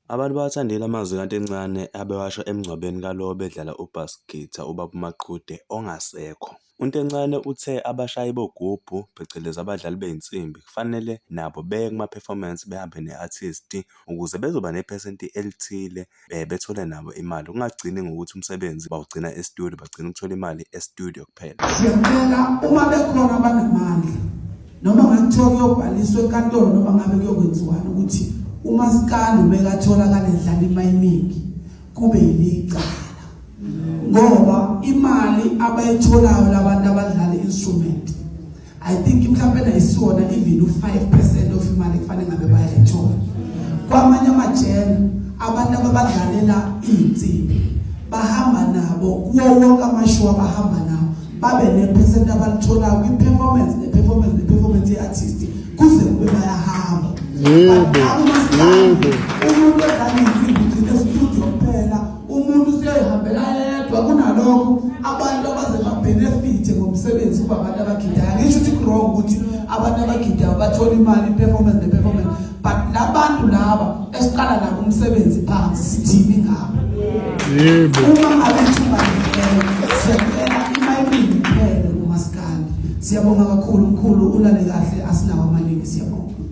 Abantu bawathandile amazwi kaNtencane abewasho emngcwabeni kalowo obedlala u-bass guitar uBaba uMaqhude ongasekho. UNtencane uthe abashayi bogubhu, phecelezi abadlali bey'nsimbi, kufanele nabo beye kuma-performance behambe ne-artist ukuze bezoba nephesenti elithile bethole nabo imali. Kungagcini ngokuthi umsebenzi bawugcina e-studio, bagcina ukuthola imali e-studio kuphela. Siyacela uma bekhona abanamandla noma ngakuthiwa kuyobhaliswa enkantolo noma ngabe kuyokwenziwani ukuthi umaskandi ubekatholakala edlala imayiningi kube yilicala ngoba imali abayitholayo labantu abadlala instrument I think mhlawumbe nayisiwona even u-5% of imali kufanele ngabe bayayithola. Kwamanye amajele abantu ababadlalela iy'nsimbi bahamba nabo kuwo wonke amashow abahamba nawo babe nephesenti abalitholayo kwi-performance ne-performance ne-performance ye-artist kuze kube bayahamba. Yebo, yebo. Umuntu odlala iy'nsimbi ugcina estudio kuphela umuntu useyihambela yedwa kunalokho abantu abaze babenefithe ngomsebenzi kuba abantu abagidayo ngisho ukuthi ku-wrong ukuthi abantu abagidayo bathola imali i-performance ne-performance but labantu laba esiqala nabo umsebenzi phansi sithini ngabo Yebo. Uma ngabe ithuba livela siyacela imayimini kuphele kumaskandi. Siyabonga kakhulu mkhulu ulale kahle asinawo amaningi siyabonga.